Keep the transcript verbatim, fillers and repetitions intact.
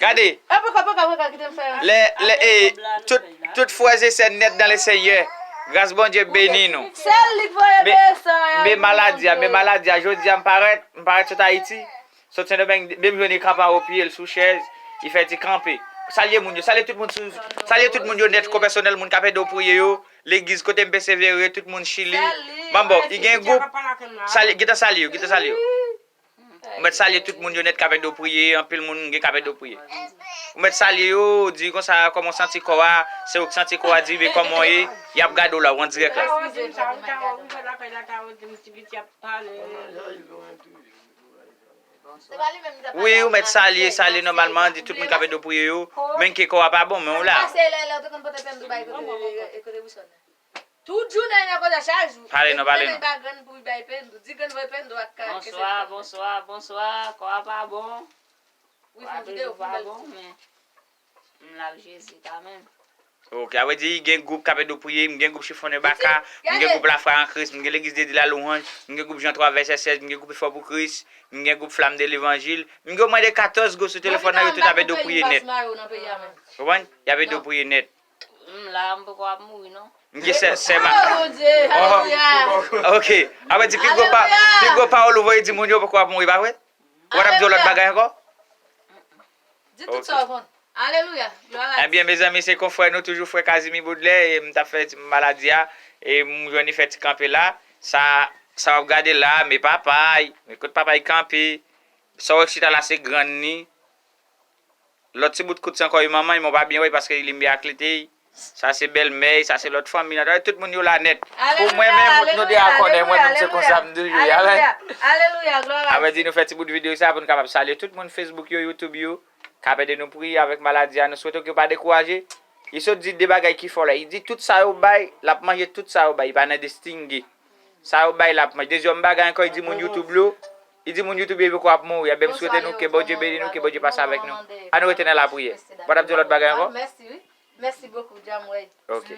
Gade. Lè, lè, e, tout, tout frè e sè nèt dan le Senyè, gras Bondye beni nou. Sèl li k voye men, men maladi a, men maladi a, jodi a m parèt, m parèt sot Ayiti, sot Sendomeng, men m jwenn li kanpe anwo pye l sou chèz, li fè ti kanpe. Salye moun yo, salye tout moun sou, salye tout moun yo nèt, ko pèsonèl, moun k ap ede w priye yo, legliz kote m pesevere, tout moun Chili. Manbo, li gen gwoup, salye, gentan salye yo, gentan salye yo. Ou mèt salye tout moun yo nèt k ap ede w priye, anpil moun gen k ap ede w priye. Ou mèt salye yo, di konsa kòman w santi kò a, se ou k santi kò a, di men kòman w ye, y ap gade w la, w an dirèk la. Wi, ou mèt salye, salye nòmalman, di tout moun k ap ede w priye yo, menm ke kò a pa bon, men w la. Tout jounen nan kote chak jou. Pale non, pale non. Epi pa grann pou bay pen, di grann voye pen dwat ka. Bonswa, bonswa, bonswa. Kò a pa bon. Wi, fè videyo pou m wè. M la ak Jezi kanmenm. Ok, sa vle di gen gwoup k ap ede w priye, m gen gwoup Chifonnen Baka, m gen gwoup Lafwa an Kris, m gen Legliz de Dye Lalouwanj, m gen gwoup Jan Twa vèsè sèz, m gen gwoup Efò pou Kris, m gen gwoup Flam de Levanjil, m gen omwen de katòz gwoup sou telefòn nan, yo tout ap ede w priye nèt. Konprann? Y ap ede w priye nèt. M la, m poko ap mouri non. M gen sè, sè ma. Oh, Bondye, alelouya. Ok. Apre di pi gwo pa, pi gwo pawòl ou voye di moun yo poko ap mouri, pa vre? Ou pa t ap di yon lòt bagay ankò? Di tout sa w konn. Alelouya. Glwa a Dye. Ebyen, mezanmi, se kon frè nou toujou, frè Casimir Baudelaire, e m t ap fè ti maladi a, e m jwenn li fè ti kanpe la. Sa, sa w ap gade la, men papay, men kot papay kanpe. Sa w wè k chita la, se grann li. Lòt ti bout kout se ankò wi manman, men w pa byen wè l paske li mye ak lete. Sa se bèlmè, sa se lòt fanmi nan. Tout moun yo la nèt. Pou mwen menm, nou te akòde, mwen menm se konsa m toujou ye. Amèn. Sa vle di nou fè ti bout videyo sa pou nou kapab salye tout moun Facebook yo, YouTube yo, k ap ede nou priye avèk maladi a. Nou swete ke yo pa dekouraje. Li sot di de bagay ki fò la. Li di tout sa yo bay, l ap manje tout sa yo bay. Li pa nan destinge. Sa yo bay l ap manje. Dezyèm bagay ankò, li di moun YouTube yo, li di moun YouTube yo poko ap mouri. Ebyen, m swete nou ke Bondye beni nou, ke Bondye pase avèk nou. Ann nou rete nan lapriyè. Ou pa t ap di yon lòt bagay ankò? Mèsi, wi. Mèsi bokou, Dja, m wè. Ok.